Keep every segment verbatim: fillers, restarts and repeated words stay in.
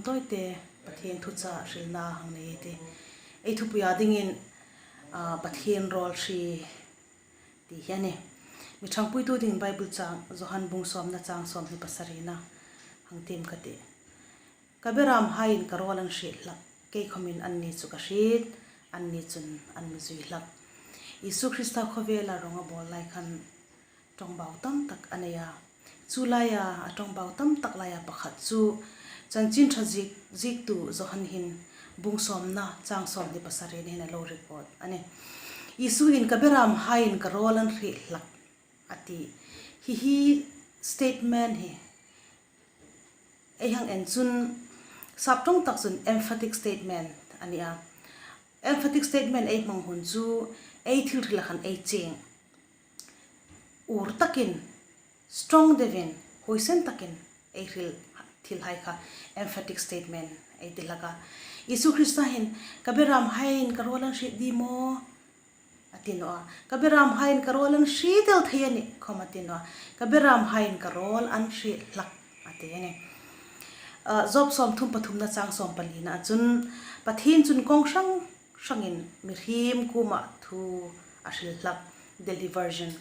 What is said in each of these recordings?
tawite Pathien thuchah hrilna hang nei ei tih. Ei thupuia dingin, a, Pathien rawl hri ti hi a nih. Mi ṭhangpuitu dingin Bible chang Johan bung sawmna chang sawmhni pasarina hang tiem ka tih. Ka beramhaiin ka rawl an hriet hlak, kei khawmin anni chu ka hriet, anni chun an mi zui hlak. Isu Krista khawvela rawng a bawl lai khan ṭawngbau tam tak a nei a. Chu laia, a ṭawngbau tam tak laia pakhat chu Chanchin Ṭha ziek, ziektu Johan hin bung sawmna chang sawmhni pasarina hin a lo record a nih. Isuin ka beramhaiin ka rawl an hriet hlak a ti. Hi hi statement hi ei hang en chun sap ṭawng tak chun emphatic statement a ni a. Emphatic statement ei hmang hun chu ei thil hrila khan ei ching ur takin, strong deuin, huoisen takin ei hril thil hai kha emphatic statement ei ti hlak a. Isu Krista hin, ka beramhaiin ka rawl an hriet di maw? A ti naw a. Ka beramhaiin ka rawl an hriet el thei a nih khawm a ti naw a. Ka beramhaiin ka rawl an hriet hlak a ti a nih. A, Job sawmthum pathumna chang sawmpalina chun Pathien chun kawng hrang hrangin mihriem kuoma thu a hril hlak, Delhi version.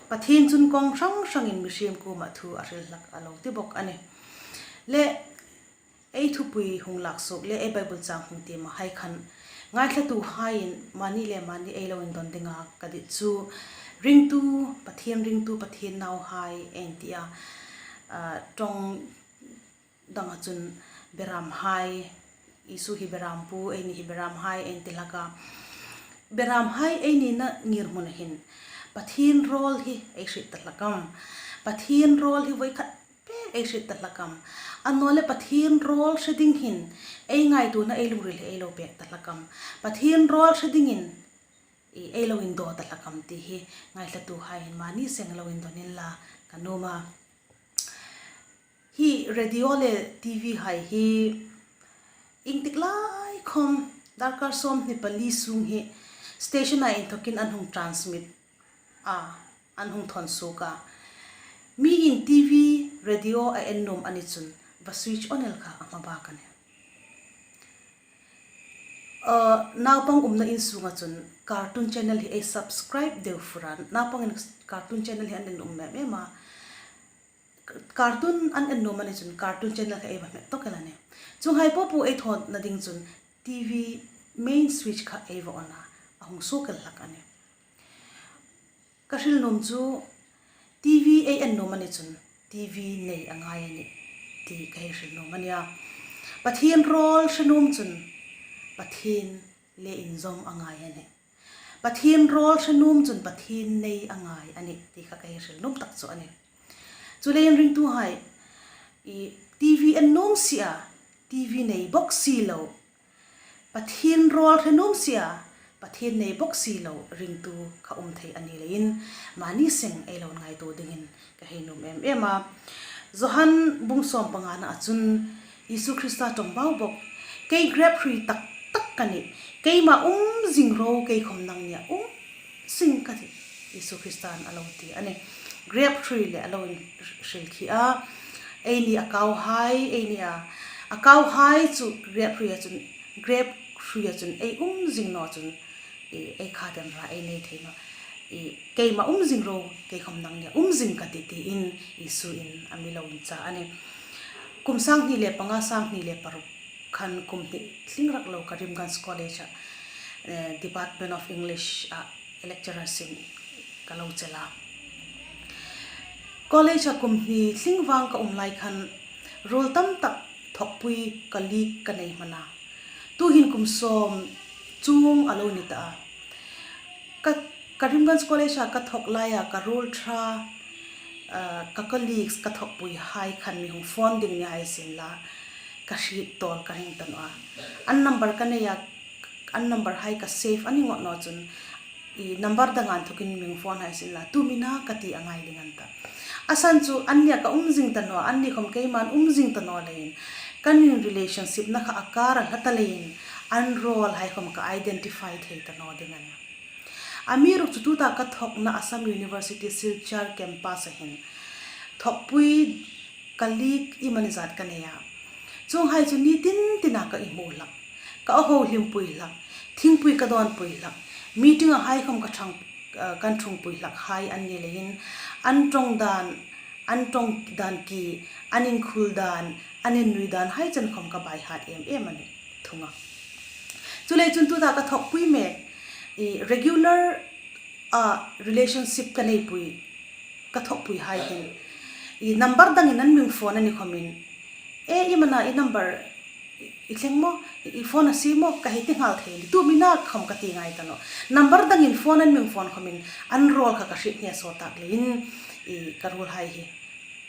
Pathien chun kawng hrang hrangin mihriem kuoma thu a hril hlak a lo ti bawk a nih. Le ei thupui hung lak suok le ei Bible chang hung tiem hai khan ngaithlatuhaiin mani le mani ei lo indon dinga ka dit chu ringtu, Pathien ringtu, Pathien nauhai ei ti a, a, ṭawng danga chun beramhai, Isu hi berampu, eini hi beramhai ei ti hlak a. Beramhai ei nina ngirhmuna hin Pathien rawl hi ei hriet ta hlak am? Pathien rawl hi voi khat pek ei hriet ta hlak am? Annawleh Pathien rawl hre ding hin ei ngaituona, ei lungril hi ei lo pek ta hlak am? Pathien rawl hre dingin i, ei lo indaw ta hlak am ti hi ngaithlatuhai hin mani seng lo indon unla ka nuom a. Hi radio le TV hai hi iengtik lai khawm darkar sawmhni pali sung hi station-a inthokin an hung transmit a, an hung thawn suok a. Miin TV, radio a en nuom a ni chun va switch on el kha a hmabak a nih. A, naupang umna in sunga chun cartoon channel hi ei subscribe deu fur a. Naupangin cartoon channel hi an en um em em a. Cartoon an en nuom a ni chun cartoon channel kha ei va hmet tawk el a nih. Chuonghai popo ei thawna ding chun TV main switch kha ei va on a, a hung suok el hlak a nih. Ka hril nuom chu TV ei en nuom a ni chun TV nei a ngai a nih ti ka hei hril nuom a nih a. Pathien rawl hre nuom chun Pathien le inzawm a ngai a nih. Pathien rawl hre nuom chun Pathien nei a ngai a nih ti kha ka hei hril nuom tak chu a nih. Chuleiin ringtuhai, i, TV en nuom si a, TV nei bawk si lo, Pathien rawl hre nuom si a, Pathien nei bawk si lo ringtu kha um thei a ni leiin mani seng ei lo ngaituo dingin ka hei nuom em em a. Johan bung sawm pangana chun Isu Krista ṭawngbau bawk, kei grep hrui tak tak ka nih, keima um zing ro, kei khawm nangnia um zing ka tih, Isu Krista'n a lo ti a nih. Grep hrui le a lo inhrilkhia, eini a kauhai ei ni a, a kauhai chu grep hruia chun, grep hruia chun ei um zing naw chun, i, ei kha dem ra ei nei thei naw. I, keima um zing ro, kei khawm nangnia um zing ka tih, tiin Isu'n a mi lo incha a nih. Kum sanghni le panga, sanghni le paruk khan kum hni tling rak lo Karimganj College-a, eh, Department of English-a lecturer sin ka lo chel a. College-a kum hni tling vang ka um lai khan ruol tam tak thawkpui colleague ka nei hman a. Tuhin kum sawm chuong a lo ni ta a. Ka, Karimganj College-a ka thawk laia ka ruol ṭha, ah, ka colleagues, ka thawkpuihai khan mi hung phone ding ni hai sien la, ka hriet tawl ka ring ta naw a. An number ka nei a, an number hai ka save a ni ngawt naw chun, i, number danga inthokin mi hung phone hai sien la, tu mi na ka ti a ngai ding an ta. A san chu annia ka um zing ta naw, anni khawm keiman um zing ta naw leiin, kan in relationship-na kha a kar a hla ta leiin, an role hai khawm ka identify thei ta naw ding a nih. Amiruokchu tuta ka thawkna Assam University Silchar campus-a hin thawkpui colleague iemani zat ka nei a. Chuonghai chu ni tin tina ka inhmu hlak, ka houhlimpui hlak, thingpui ka dawnpui hlak, meeting-a hai khawm ka ṭhang, eh, kan ṭhungpui hlak hai an ni leiin, an ṭawng dan, an ṭawng dan ki, an inkhul dan, an innui dan hai chen khawm ka baihat em em a ni thung a. Chuleiin chun tuta ka thawkpui mek, i regular a relationship ka neipui, ka thawkpui hai hin, i number dangin an mi phone a ni khawmin, "E, iem a na, i number i, i thleng maw, i, i phone a si maw?" ka hei ti nghal thei a ni. Tu mi na khawm ka ti ngai ta nawh. Number dangin phone an mi phone khawmin an role kha ka hriet hnia sawt tak leiin, i ka ruolhai hi,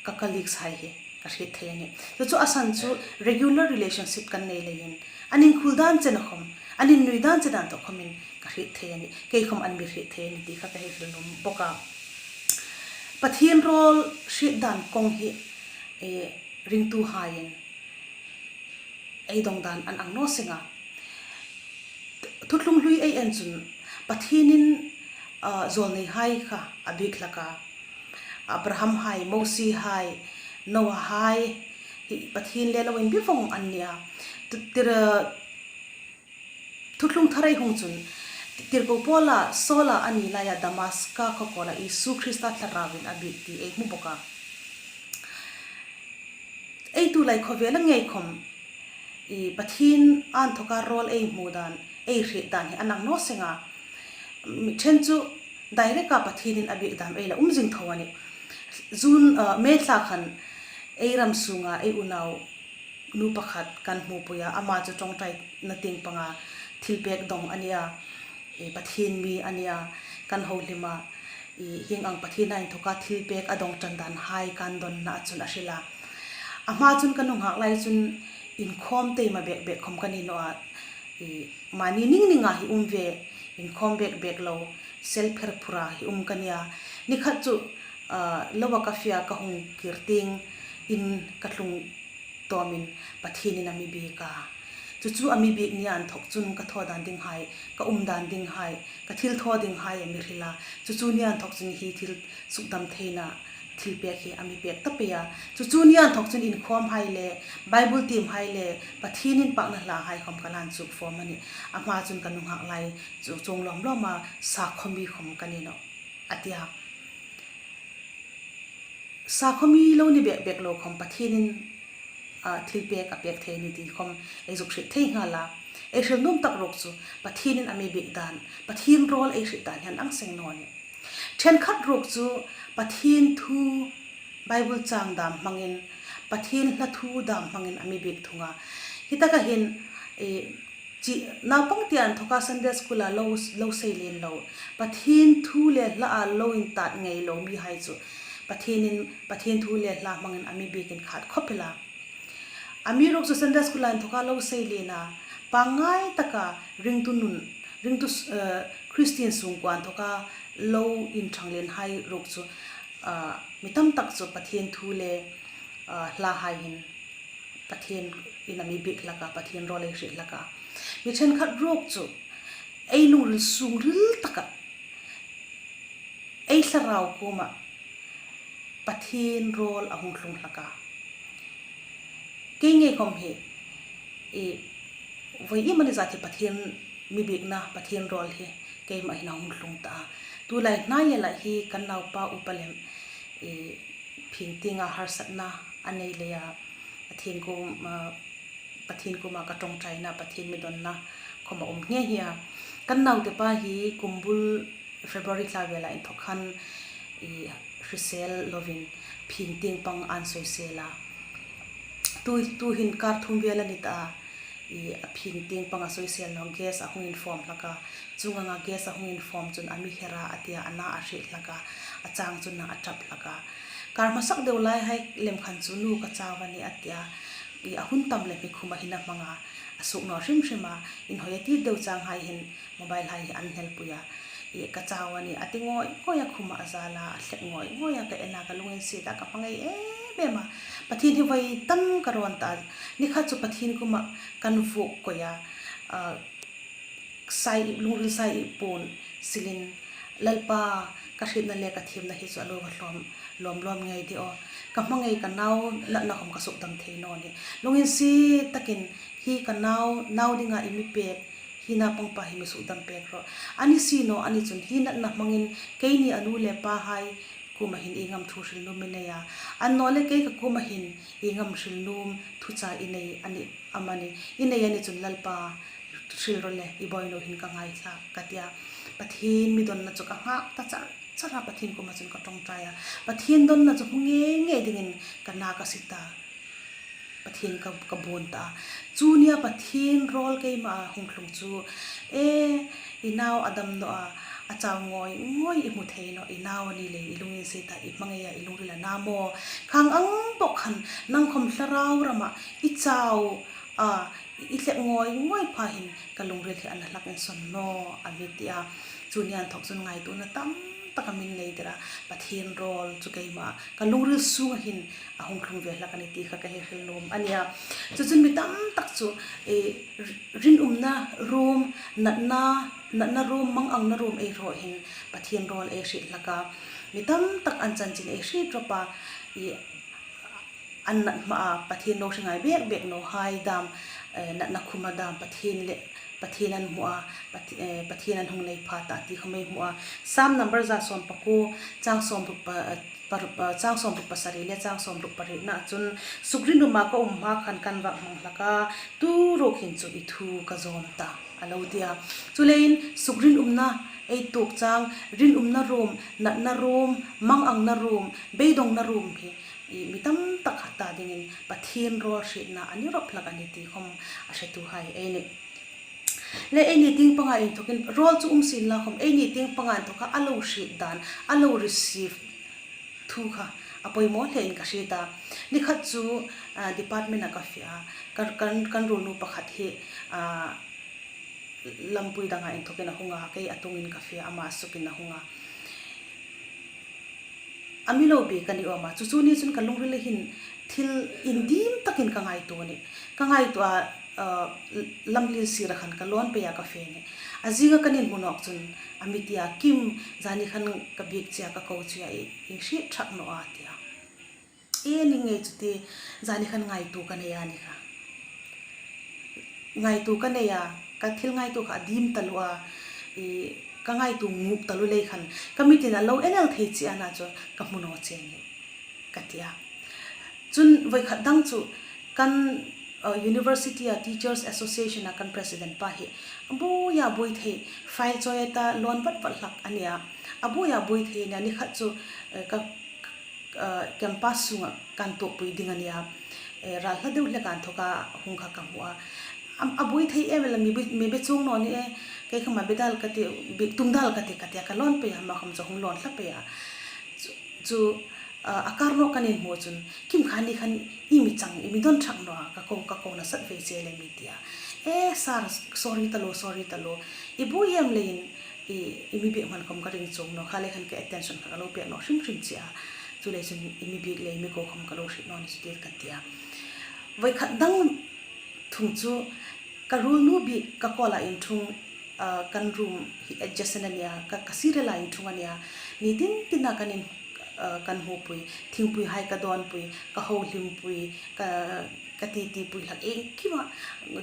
ka colleagues hai hi ka hriet thei a nih. Chu chu a san chu regular relationship kan nei leiin, an inkhul dan chena khawm, an innui dan chena inthawk khawmin ka hriet thei a nih. Kei khawm an mi hriet thei a nih ti kha ka hei hril nuom bawk a. Pathien role hriet dan kawng hi, eh, ringtuhaiin ei dawng dan an ang naw seng a. Thuthlung hlui ei en chun Pathienin, ah, zawlneihai kha a biek hlak a. Abraham hai, Mosie hai, Noah hai hi Pathien le lo inbiek vawng an ni a. Tu-, tira, Thuthlung Thar ei hung chun, tirko Paula, Saula a ni laia Damaska khaw kawla Isu Krista thlarauin a biek ti ei hmu bawk a. Ei tulai khawvela ngei khawm, i Pathien a inthawka role ei hmu dan, ei hriet dan hi an ang naw seng a. Mi ṭhen chu direct-a Pathienin a biek dam ei la um zing tho a nih. June, ah, May thla khan ei ram sunga ei unau nu pakhat kan hmupui a, ama chu ṭawngṭaina tieng panga thilpek dawng a ni a. I Pathien mi a ni a, kan houhlim a, i hieng ang Pathien a inthawka thilpek a dawng ṭan dan hai kan dawnna chun a hril a. A hma chun ka nunghak lai chun inkhawm taima bek bek khawm ka ni naw a, i mani ning ninga hi um ve, inkhawm bek bek lo, sel pher phura hi um ka ni a. Ni khat chu, ah, lo a ka fie a ka hung kir tieng in ka tlung tawmin Pathienin a mi biek a. Chu chu a mi biek nia inthawk chun ka thaw dan ding hai, ka um dan ding hai, ka thil thaw ding hai a mi hril a. Chu chu nia inthawk chun hi thil sukdam theina thilpek hi a mi pek ta pei a. Chu chu nia inthawk chun inkhawm hai le, Bible tiem hai le, Pathienin pakna hla hai khawm ka lan chuk fawm a nih. A hma chun ka nunghak lai chu chuong lawm lawm a, sakhaw mi khawm ka ni nawh, a ti a. Sakhaw mi lo ni bek bek lo khawm Pathienin, ah, thilpek a pek thei a nih ti khawm ei zuk hriet thei nghal a. Ei hril nuom tak ruok chu Pathienin a mi biek dan, Pathien role ei hriet dan hi an ang seng naw a nih. Ṭhenkhat ruok chu Pathien thu, Bible chang dam hmangin, Pathien hla thu dam hmangin a mi biek thung a. Hi taka hin, eh, chi, naupang tia inthawka Sunday School-a lo, lo seilien lo, Pathien thu le hla-a lo intat ngei lo mihai chu Pathienin, Pathien thu le hla hmangin a mi biekin khat khawp el a. Amiruokchu Sunday School-a inthawka lo seilien a, pangngai taka ringtu nun, ringtu, eh, Kristien sungkuo inthawka lo inṭhang lien hai ruok chu, ah, mi tam tak chu Pathien thu le, ah, hla hai hin Pathienin a mi biek hlak a, Pathien role ei hriet hlak a. Mi ṭhenkhat ruok chu ei lungril sungril taka ei thlarau kuoma Pathien role a hung tlung hlak a. Kei ngei khawm hi, i, voi iemani zat hi Pathien mi biekna, Pathien role hi keima hin a hung tlung ta a. Tulai hnai ela hi kan naupa upa lem, i, phing tienga harsatna a nei leia, Pathien kuom, ah, Pathien kuoma ka ṭawngṭaina, Pathien mi dawnna khawm a um nghe nghe a. Kan naute pa hi kum bul February thla vela inthawk khan, i, hrisel lovin phing tieng pang an soisel a. Tu, tuhin kar thum vel a ni ta a, i, a phing tieng pang a soisel naw, gas a hung infawm hlak a. Chuong anga gas a hung infawm chun a mi her a, a tia, a na a hriet hlak a, a chang chun a ṭap hlak a. Kar hmasak deu lai hai lem khan chu nu ka chau a nih a tia, i, a hun tam lem hi khuma hin a hmang a, a suk naw hrim hrim a, inhawi a ti deu chang hai hin mobile hai hi an hnelpui a, i, ka chau a nih a ti ngawi ngawi a, khuma a zal a, a thlek ngawi ngawi a, ka en a, ka lunginsiet a, ka hmangai em em a. Pathien hi voi tam ka rawn ta a, ni khat chu Pathien kuoma kan vuok koi a, ah, sai, lungril sai puon silin, Lalpa, ka hrietna le ka thiemna hi chu a lo va hlawm lawm lawm ngei de aw. ka hmangai ka nau natna khom ka sukdam thei naw ni. Lunginsiet takin hi ka nau, nau dinga i mi pek, hi naupangpa hi mi sukdam pek rawh. A ni si naw a ni chun hi natna hmangin keini a nu le pahai kuoma hin ieng am thu hril nuom i nei a? Annawleh kei ka kuoma hin ieng am hril nuom thuchah i nei a ni am a ni? I nei a ni chun Lalpa hril rawh le, i bawinu hin ka ngaithlak, ka ti a. Pathien mi dawnna chu ka nghak ta char char a, Pathien kuoma chun ka ṭawngṭai a. Pathien dawnna chu hmu ngei ngei dingin ka na ka sit a. Pathien ka, ka buon ta a. Chu nia Pathien rawl keima a hung tlung chu, e, i nau a dam naw a, a chau ngawi ngawi i hmu thei naw, i nau a ni leiin i lunginsiet a, i hmangai a, i lungril a na maw? Khang ang bawk khan nang khom thlarau rama i chau a, i thlep ngawi ngawi pha hin ka lungril hi a na hlak insawn naw, a mi ti a. Chu nia inthok chun ngaituona tam tak a mi nei der a, Pathien rawl chu keima ka lungril sunga hin a hung tlung ve hlak a ni ti kha ka hei hril nuom a nia. Chu chun mi tam tak chu, e, rinumna room, natna, natna room, manganna room ei hraw hin Pathien rawl ei hriet hlak a. Mi tam tak an chanchin ei hriet rawp a, i, an nat hmaa Pathien lo hre ngai bek bek nawhai dam, eh, natna khuma dam Pathien le, Pathien an hmu a, Pathi-, eh, Pathien an hung nei pha ta ti khom ei hmu a. Sam number za sawm pakuo, chang sawmruk pa, eh, paruk, eh, chang sawmruk pasari le chang sawmruk pariet na chun, sukrinuma ka um hma khan kan va hmang hlak a, tu ruok hin chu i thu ka zawm ta, a lo ti a. Chuleiin sukrinumna ei tuok chang, rinumna room, natna room, manganna room, beidongna room hi, i, mi tam tak kha ta dingin Pathien rawl hrietna a ni rawp hlak a ni ti khom a hretuhai ei nih. Le eini tieng panga inthokin rawl chu um sien la khom, eini tieng panga inthoka a lo hriet dan, a lo receive thu kha a poimaw hlein ka hriet a. Ni khat chu, ah, department-a ka fe a, kan, kan, kan ruolnu pakhat hi, ah, lampui danga inthokin a hung a, kei a tungin ka fe a, ama sukin a hung a. A mi lo biek a ni awm a, chu chu ni chun ka lungrila hin thil indim takin ka ngaituo a nih. Ka ngaituo a, ah, lamlien sira khan ka lawn pei a ka fe a nih. A zinga kan inhmu nawk chun a mi ti a, Kim, zani khan ka biek che a, ka ko che a, i, i hriet ṭhak naw a, a ti a. E, ni ngei chu ti, zani khan ngaituo ka nei a ni kha. Ngaituo ka nei a, ka thil ngaituo kha a dim taluo a, i, ka ngaituo nguk taluo lei khan, ka mitin a lo en el thei che a na chu ka hmu naw che a nih, ka ti a. Chun voi khat dang chu kan, uh, University-a Teachers Association-a kan president pa hi a buoi a buoi thei, file chawi a ta lawn vat vat hlak a ni a. A buoi a buoi thei a nih a, ni khat chu, eh, ka, eh, campus sunga kan tuokpui ding a ni a. Eh, ral hla deu hleka inthoka hung kha ka hmu a. Am, a buoi thei em el a, mi be, mi be chuong naw ni e, kei khom a be dal ka ti, biek tum dal ka ti, ka ti a, ka lawn pei a, ama khom chu hung lawn hla pei a. Chu, chu, ah, a kar nawk kan inhmu chun, Kim kha ni khan i mi chang, i mi dawn ṭhak naw a, ka ko, ka ko nasat ve che le, mi ti a. E, sir, sorry taluo, sorry taluo. I buoi em leiin, i, i mi biek hman khom ka ring chuong naw, kha le khan ka attention kha ka lo pek naw hrim hrim che a. Chuleiin chun i mi biek le i mi ko khom ka lo hriet naw ni chu ti ka ti a. Voi khat dang thung chu ka ruolnu biek ka call-a inthung, ah, kan room hi adjacent a ni a, ka, ka serial-a inthung a ni a. Ni tin tina kan in, ah, kan hmupui, thingpuihai ka dawnpui, ka holimpui, ka, ka titipui hlak iengkima,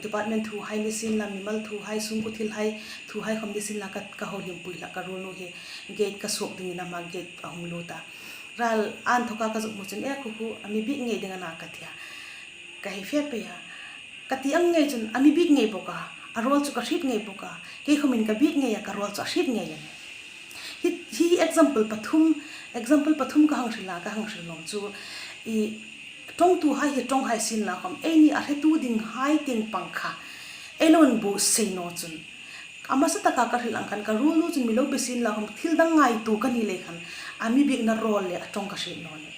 department thuhai ni sien la, mimal thuhai, sungkuo thilhai, thuhai khom ni sien la ka, ka holimpui hlak, ka ruolnu hi gate ka suok dingin ama gate a hung lut a. Ral inthoka ka zuk hmu chun, e khu khu, a mi biek ngei ding a na, ka ti a. Ka hei fe pei a. Ka ti ang ngei chun a mi biek ngei bawk a, a rawl chu ka hriet ngei bawk a, kei khomin ka biek ngei a, ka rawl chu a hriet ngei a nih. Hi, hi example pathum, example pathum ka hang hril a, ka hang hril nuom chu, i, ṭawngtuhai hi ṭawng hai sien la khom, eini a hretu dinghai tieng pang kha ei lo inbuotsai naw chun, a hmasa taka ka hril ang khan ka ruolnu chun mi lo be sien la khom, thil dang ngaituo ka ni lei khan a mi biekna rawl le a ṭawng ka hriet naw nih.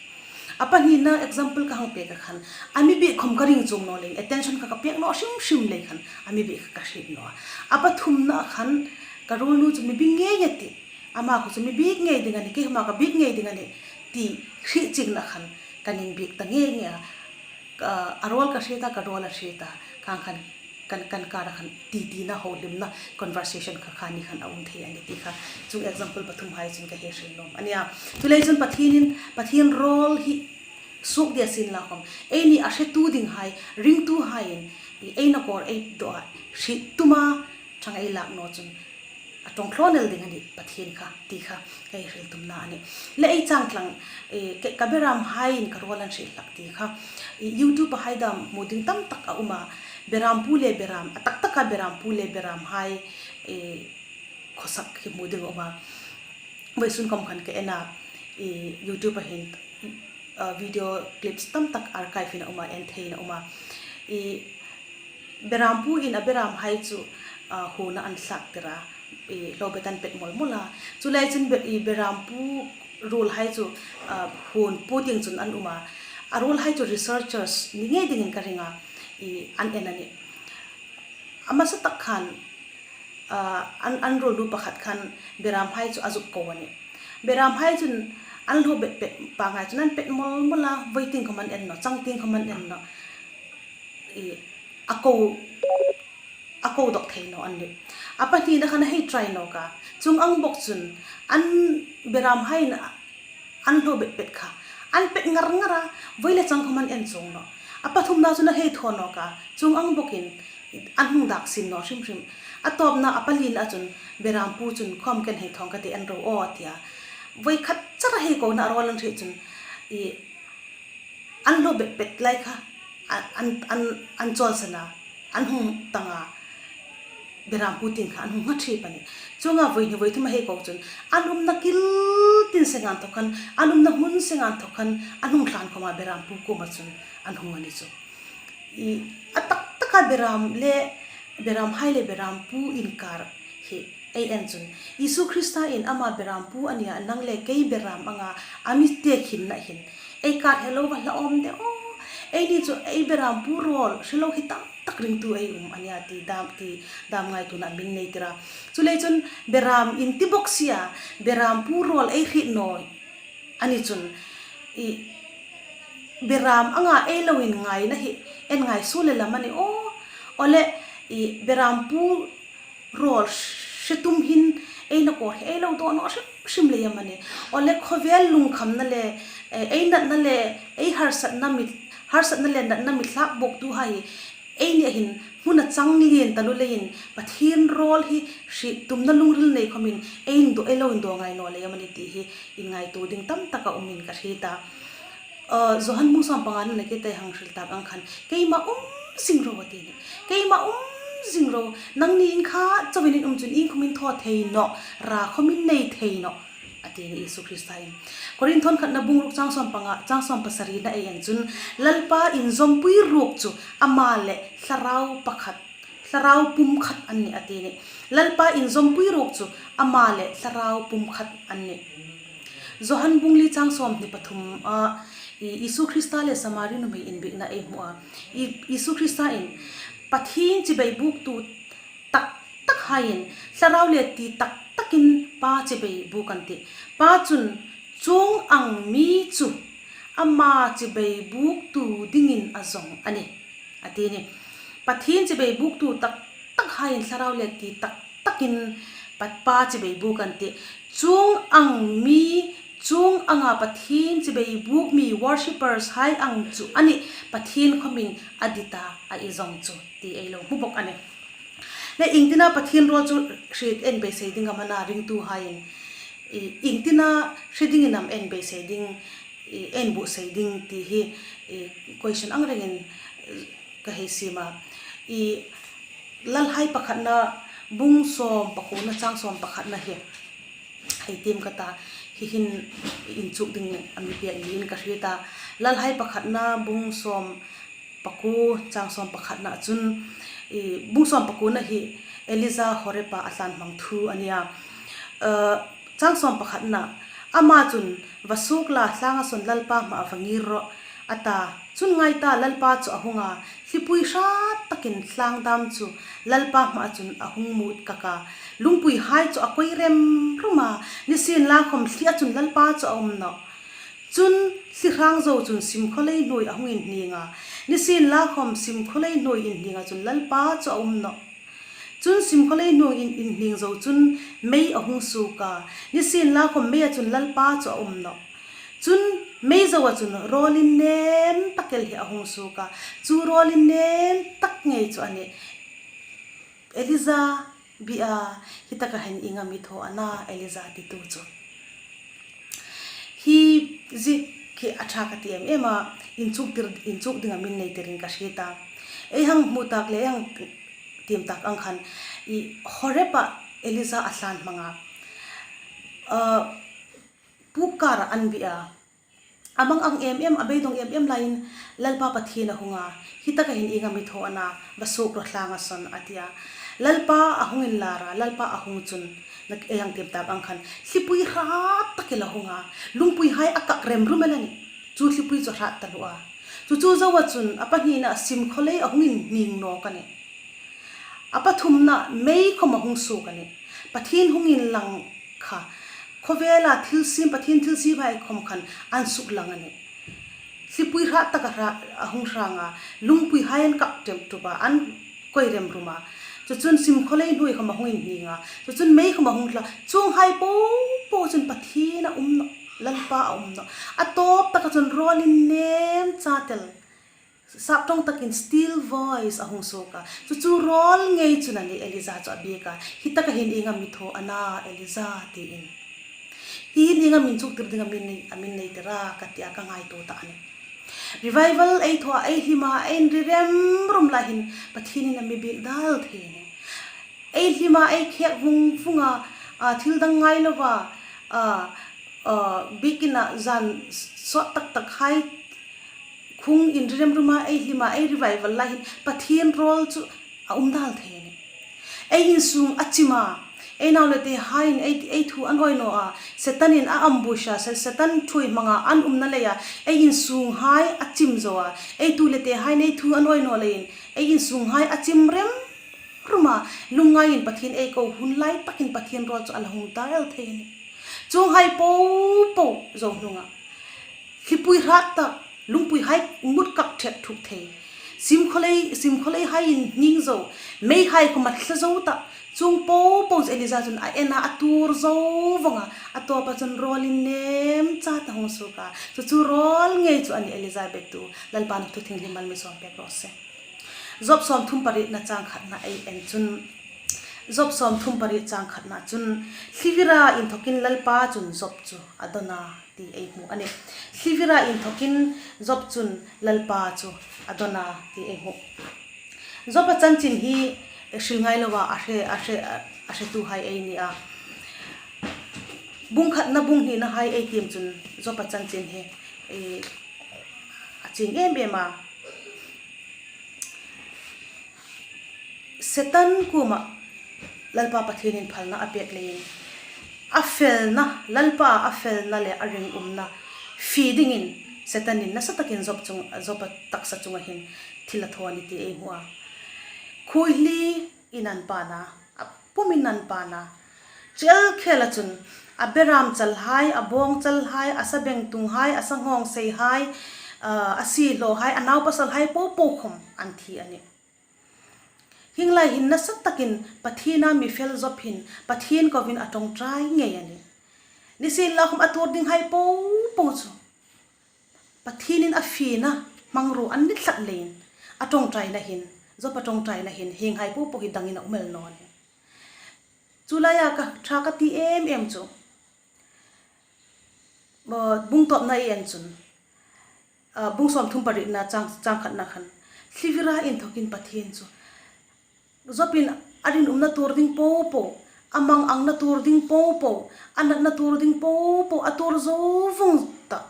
A pahnina example ka hang pek a khan, a mi biek khom ka ring chuong naw leiin, attention kha ka pek naw hrim hrim lei khan a mi biek kha ka hriet naw a. A pathumna khan ka ruolnu chu mi biek ngei a tih, ama khu chu mi biek ngei ding a nih, kei khoma ka biek ngei ding a nih ti hriet chiengna khan kan inbiek ta ngei ngei a. Ka, a rawl ka hriet a, ka rawl a hriet a, khang khan kan, kan kara khan titina, holimna, conversation kha, kha ni khan a um thei a nih ti kha, chung example pathumhai chun ka hei hril nuom a nih a. Chuleiin chun Pathienin, Pathien rawl hi suok dia sin la khom, eini a hretu dinghai, ringtuhaiin, i ei nakawr ei dawh a, hriet tuma ṭhang ei lak naw chun, a ṭawng thlawn el ding a nih Pathien kha, ti kha, ka hril tumna a nih. Le ei chang tlang, eh, ke, ka beramhaiin ka ruol an hriet hlak ti kha, eh, YouTube-a hai dam hmu ding tam tak a um a, berampu le beram, a tak taka berampu le beramhai, eh, khawsak hi hmu ding a um a. Vawisun khom khan ka en a, i, YouTube-a hin, a, video clips tam tak archive-in a um a, en theiin a um a. I, berampuin a beramhai chu, a, huona an thlak tir a, i, hlawbet an pet mawl mawl a. Chu lai chun be-, i, berampu ruolhai chu, a, huon puo tieng chun an um a. A ruolhai chu researchers ni ngei dingin ka ring a, i, an en a nih. A hmasa tak khan, ah, an, an ruolnu pakhat khan beramhai chu a zuk ko a nih. Beramhai chun an hlawbet pet pangngai chun an pet mawl mawl a, vawi tieng khom an en naw, chang tieng khom an en naw. I, a ko, a ko dawk thei naw an nih. A pahnina khan a hei try nawk a. Chuong ang bawk chun an beramhaiin an hlawbet pet kha an pet ngar ngar a, vawi le chang khom an en chuong naw. A pathumna chun a hei thaw nawk a, chuong ang bawkin an hung dak sin naw hrim hrim. A tawpna a palina chun berampu chun khawm kei'n hei thawng ka tih, en ro aw, a ti a. Vawi khat char a hei kona a ruol an hriet chun, i, an hlawbet pet lai kha, an, an, an, an chawlsan a, an hung tang a, berampu tieng kha an hung nghak ṭhip a nih. Chuonga vawi hni vawi thum a hei ko chun, an umna kil tin seng inthawk khan, an umna hmun seng inthawk khan, an hung tlan khawm a, berampu kuoma chun an hung a ni chu. I, a tak taka beram le, beramhai le berampu inkar hi ei en chun, Isu Krista'n ama berampu a nia, nang le kei beram anga a mi tekhinna hin ei kar hre lo va hla awm de aw. Eini chu ei berampu ruol hre lo hi tam tak ringtu ei um a nia ti dam, ti dam ngaituona min nei tir a. Chuleiin chun beram inti bawk si a, berampu ruol ei hriet naw a ni chun, i, beram anga ei lo inngaina hi ei ngai suol el am a ni aw. Awle, i, berampu ruol hre tum hin ei nakawr hi ei lo dawh naw hrim hrim lei am a ni. Awle, khawvel lungkhamna le, eh, ei natna le, ei harsatna mi, harsatna le natna mi thlak bawktuhai hi eini a hin hmun a chang lien taluo leiin Pathien ruol hi hriet tumna lungril nei khomin ei indawh, ei lo indawh ngai naw lei am a ni ti hi inngaituo ding tam tak a umin ka hriet a. Uh, Johan bung sawm pangana kei ta hang hril tak ang khan, keima um zing ro a ti a nih. Keima um zing ro, nangni inkhat chauin in um chun iengkhom in thaw thei nawh, ra khom in nei thei nawh, a ti a nih Isu Krista'n. Korinth khatna bung ruk chang sawm panga, chang sawm pasarina ei en chun, Lalpa inzawmpui ruok chu ama le thlarau pakhat, thlarau pum khat an nih a ti a nih. Lalpa inzawmpui ruok chu ama le thlarau pum khat an nih. Johan bung li chang sawmhni pathum a, i, Isu Krista le Samari nuhmei inbiekna ei hmu a. I, Isu Krista'n Pathien chibai buktu tak tak haiin, thlarau le ti tak takin Pa chibai buk an tih. Pa chun chuong ang mi chu ama chibai buktu dingin a zawng a nih, a ti a nih. Pathien chibai buktu tak tak haiin thlarau le ti tak takin Pa, Pa chibai buk an tih. Chuong ang mi, chuong anga Pathien chibai buk mi worshippers hai ang chu a nih, Pathien khomin a dit a, a i zawng chu, ti ei lo hmu bawk a nih. Le iengtina Pathien ruol chu hriet, ei beisei ding am a na, ringtuhaiin, i, iengtina hre dingin am ei beisei ding, i, ei buotsai ding ti hi, i, question ang rengin, i, ka hei siem a. I, Lalhai pakhatna bung sawm pakuona chang sawm pakhatna hi hei tiem ka ta, hi hin inchuk ding a mi pek niin ka hriet a. Lalhai pakhatna bung sawm pakuo chang sawm pakhatna chun, i, bung sawm pakuona hi Elija Horeba a tlanhmang thu a nia. Eh, chang sawm pakhatna, ama chun, va suok la, tlanga sawn Lalpa hmaa va ngir rawh, a ta. Chun ngai ta, Lalpa chu a hung a, thlipui hrat takin tlang dam chu Lalpa hmaa chun a hung mut kak a. Lungpuihai chu a kawi rem rum a, nisienlakhom thlia chun Lalpa chu a um nawh. Chun thlihrang zo chun simkhawlei hnuoi a hung inhning a, nisienlakhom simkhawlei hnuoi inhninga chun Lalpa chu a um nawh. Chun simkhawlei hnuoi in, inhning zo chun mei a hung suok a, nisienlakhom meia chun Lalpa chu a um nawh. Chun mei zoa chun rawl innem tak el hi a hung suok a. Chu rawl innem tak ngei chu a nih Elija bia hi taka hin ieng am i thaw a na Elija titu chu. Hi ziek khi a ṭha ka ti em em a, inchuk tir, inchuk dinga min nei tirin ka hriet a. Ei hang hmu tak le ei hang tiem tak ang khan i Horeba Elija a hlan hmang a. Ah, puk kara an bia. A mang ang em em, a beidong em em laiin Lalpa Pathien a hung a, hi taka hin ieng am i thaw a na, va suok rawh tlanga sawn a ti a. Lalpa a hung inlar a, Lalpa a hung chun, na ei hang tiem tak ang khan, thlipui hrat tak el a hung a, lungpuihai a kak rem rum el a nih. Chu thlipui chu a hrat taluo a. Chu chu zoa chun, a pahnina simkhawlei a hung inhning nawk a nih. A pathumna mei khawm a hung suok a nih. Pathien hung inlang kha, khawvela thilsiem, Pathien thilsiemhai khawm khan an suklang a nih. Thlipui hrat taka hra, a hung hrang a, lungpuihai an kak rem tup a, an koi rem rum a. Chu chun simkhawlei hnuoi khawm a hung inhning a. Chu chun mei khawm a hung tla, chuonghai popo chun Pathien a um nawh, Lalpa a um nawh. A tawp taka chun rawl innem chat el, sap ṭawng takin still voice a hung suok a. Chu chu rawl ngei chun a nih Elija chu a biek a. Hi taka hin ieng am i thaw a na Elija tiin. Hi hin ieng am inchuk tir dinga min nei, a min nei tir a ka ti a ka ngaituo ta a nih. Revival ei thaw a, ei hlim a, ei inri rem rum lai hin Pathienin a mi biek dal thei a nih. Ei hlim a, ei khek vung vung a, a, thil dang ngai lova, a, a, biekin a zan sawt tak tak hai khung inri rem rum a, ei hlim a, ei revival lai hin Pathien rawl chu a um dal thei a nih. Ei insung a chim a, ei nau le tehaiin ei, ei thu an awi naw a, Setanin a ambush a, Se-, Setan ṭhuoi hmanga an umna leia ei insunghai a chim zo a, ei tu le tehaiin ei thu an awi naw leiin ei insunghai a chim rem rum a, lungngaiin Pathien ei ko hun lai takin Pathien rawl chu a la hung dal thei a nih. Chuonghai popo zo hnunga thlipui hrat tak, lungpuihai mut kak ṭhek thuk thei, simkhawlei, simkhawleihai inhning zo, meihai khawm a thla zo ta, chuong popo chu Elija chun a en a, a tuor zo vong a, a tawpa chun rawl innem chat a hung suok a. Chu chu rawl ngei chu a nih Elija biektu. Lalpan a thu thienghlim mal mi sawm pek raw se. Job sawmthum parietna chang khatna ei en chun, Job sawmthum pariet chang khatna chun, thlivira inthokin Lalpa chun Job chu a dawn a ti ei hmu a nih. Thlivira inthokin Job chun Lalpa chu a dawn a ti ei hmu. Joba chanchin hi hril ngai lova a hre, a hre, a hretuhai ei ni a. Bung khatna bung hninahai ei tiem chun Joba chanchin hi, eh, a chieng em em a. Setan kuoma Lalpa Pathienin phalna a pek leiin a felna, Lalpa a felna le a ringumna fie dingin Setanin nasa takin Job chung, Joba taksa chunga hin thil a thaw a ni ti ei hmu a. Khuoihli in an pan a, a pumin an pan a. Chel khela chun a beram chalhai, a bawng chalhai, a sabengtunghai, a sanghawngseihai, a, a siehlawhai, a naupasalhai popo khawm an thi a nih. Hieng lai hin nasa takin Pathiena mi fel Job hin Pathien kovin a ṭawngṭai ngei a nih. Nisienlakhawm a tuor dinghai popo chu Pathienin a fiena hmangruo an ni tlat leiin a ṭawngṭaina hin, Joba ṭawngṭaina hin hienghai popo hi dangin a um el naw a nih. Chu laia ka ṭha ka ti em em chu, uh, bung tawpna ei en chun, uh, bung sawmthum parietna chang, chang khatna khan, thlivira inthokin Pathien chu Jobin a rinumna tuor ding popo, a mangangna tuor ding popo, a natna tuor ding popo a tuor zo vong ta.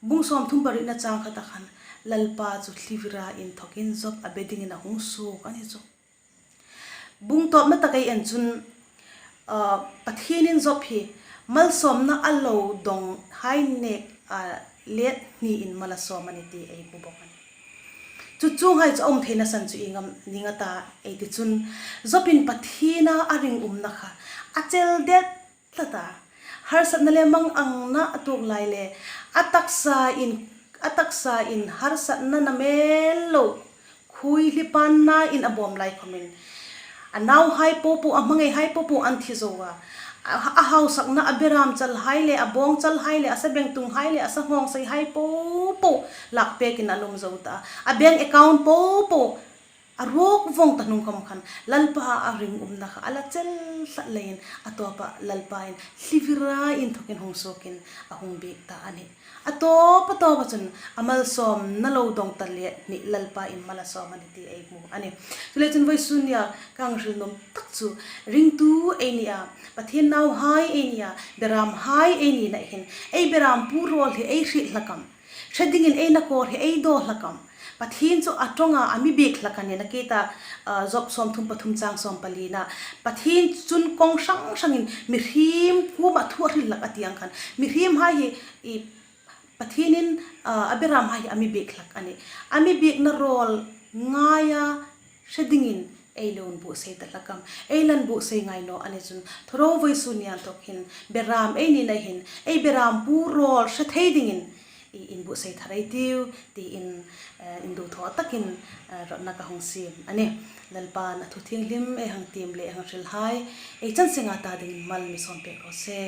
Bung sawmthum parietna chang khata khan Lalpa chu thlivira inthokin Job a be dingin a hung suok a ni chu. Bung tawpna tak ei en chun, ah, Pathienin Job hi malsawmna a lo donghai nek a let hniin mal a sawm a ni ti ei hmu bawk a nih. Chu chuonghai chu a um theina san chu ieng am ning a ta ei ti chun, Jobin Pathiena a ringumna kha a chel det tlat a. Harsatna le mangangna a tuok lai le a taksain, a taksain harsatna namel lo khuoihli pannain a bawm lai khawmin a nauhai popo, a hmangaihai popo an thi zo a. a hausakna, a beram chalhai le, a bawng chalhai le, a sabengtunghai le, a sanghawngseihai popo lak pekin a lum zo ta a. A bank account popo a ruok vawng ta hnung khawm khan Lalpa a ringumna kha a la chel tlat leiin a tawpah Lalpain thlivira inthokin hung suokin a hung biek ta a nih. A tawp a tawpa chun a malsawmna lo dawng ta le ni Lalpain mal a sawm a nih ti ei hmu a nih. Chuleiin chun vawisun nia ka hang hril nuom tak chu, ringtu ei ni a, Pathien nauhai ei ni a, beramhai ei nina hin ei beram pu rawl hi ei hriet hlak am? Hre dingin ei nakawr hi ei daw hlak am? Pathien chu a ṭawnga a mi biek hlak a ni nakie ta, Job sawmthum pathum chang sawm palina. Pathien chun kawng hrang hrangin mihriem kuoma thu a hril hlak a ti ang khan, mihriemhai hi Pathienin a beramhai hi a mi biek hlak a nih. A mi biekna rawl ngaia hre dingin ei lo inbuotsai ta hlak am? Ei la inbuotsai ngai naw a ni chun, thuro vawisun nia inthok hin beram ei nina hin ei beram pu rawl hre thei dingin inbuotsai thar ei tiu tiin, induo thaw takin rawtna ka hung siem a nih. Lalpan a thu thienghlim ei hang tiem le ei hang hrilhai ei chan senga ta dingin mal mi sawm pek raw se.